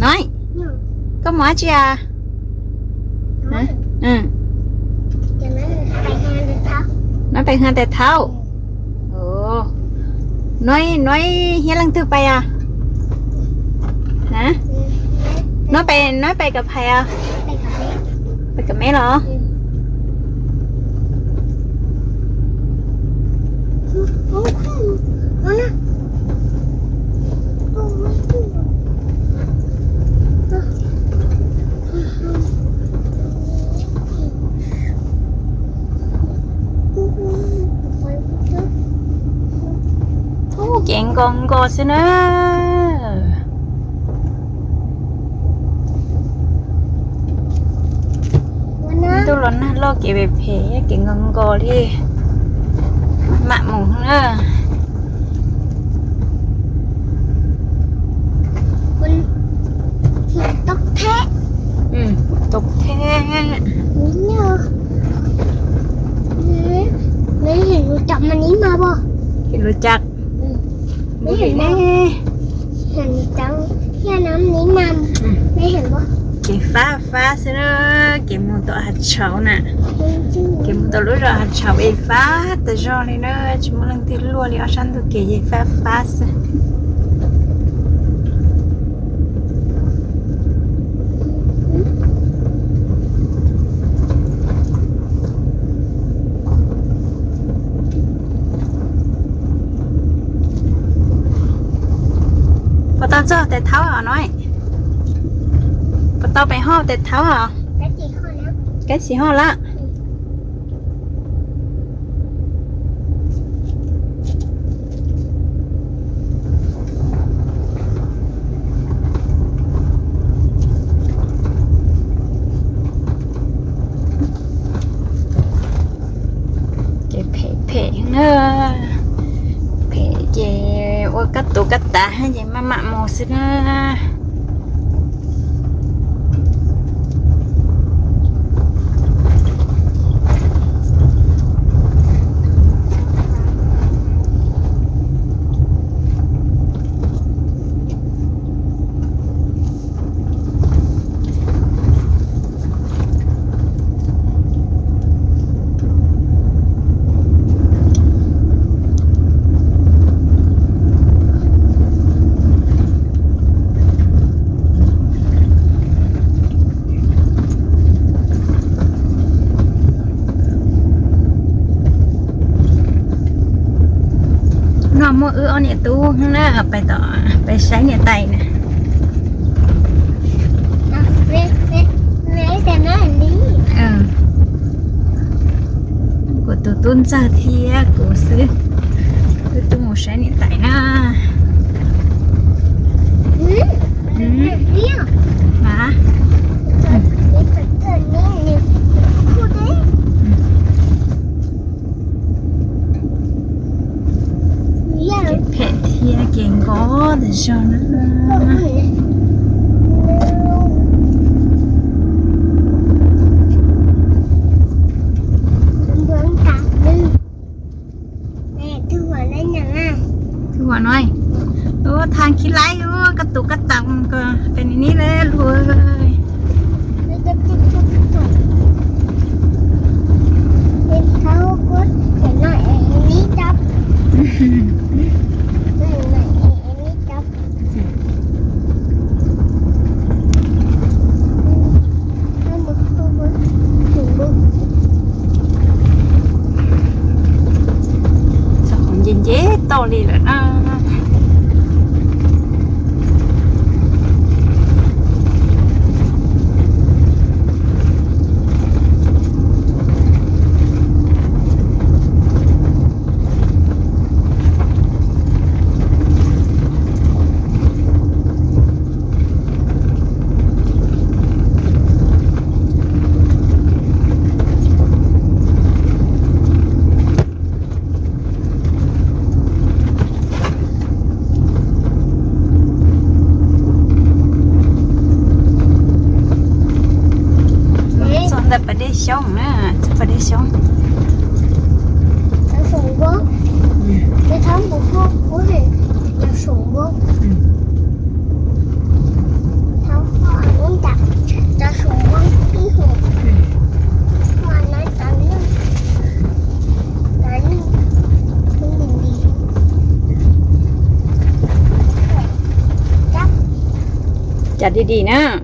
Noj, koj mus dab tsi a? Noj pais ha tais thaub. Noj, noj ib hiab leej twg pais a? Noj pais, noj pais kom phais a? Pais kom me los? Ub, kev nkos nkos xwb na. Ntuj los nag loj kev phem phem, kev nkos nkos li. Mam mus na. Tau theb. Tau theb. Neb hem lus cas mas neb mas pom. Hem lus cas? Neb hem lus cas thiaj neb mas, neb hem. Kev fab fab xwb na, kev mus tom hav tshauv na. Kev mus tom lub zos hav tshauv es fab tas zog li na, tsis muaj leej twg luaj li, ob sab ntug kev ces fab fab xwb. Puas tau txog tais thaub os no? Puas tau pais hauv tais thaub os? Kab xis hauj lawm. Kev phem phem na, phem ces ua kab tus kab tav ces maj mam mus xwb na. No muaj wb ob niam tub na, pais tom, pais saib niam tais na. Kuv tus tub ntxawg thiab kuv xwb, wb twb mus saib niam tais na. Kev phem thiab kev nkos tas zog na. Tus uas no, ua thav khib laib ua kab tus kab tas ko pem ni ni le luag. Txog qhov nce nce toj li lawm na. Txog ntawm pas dej xyoob na, txog pas dej xyoob. Cov di di na.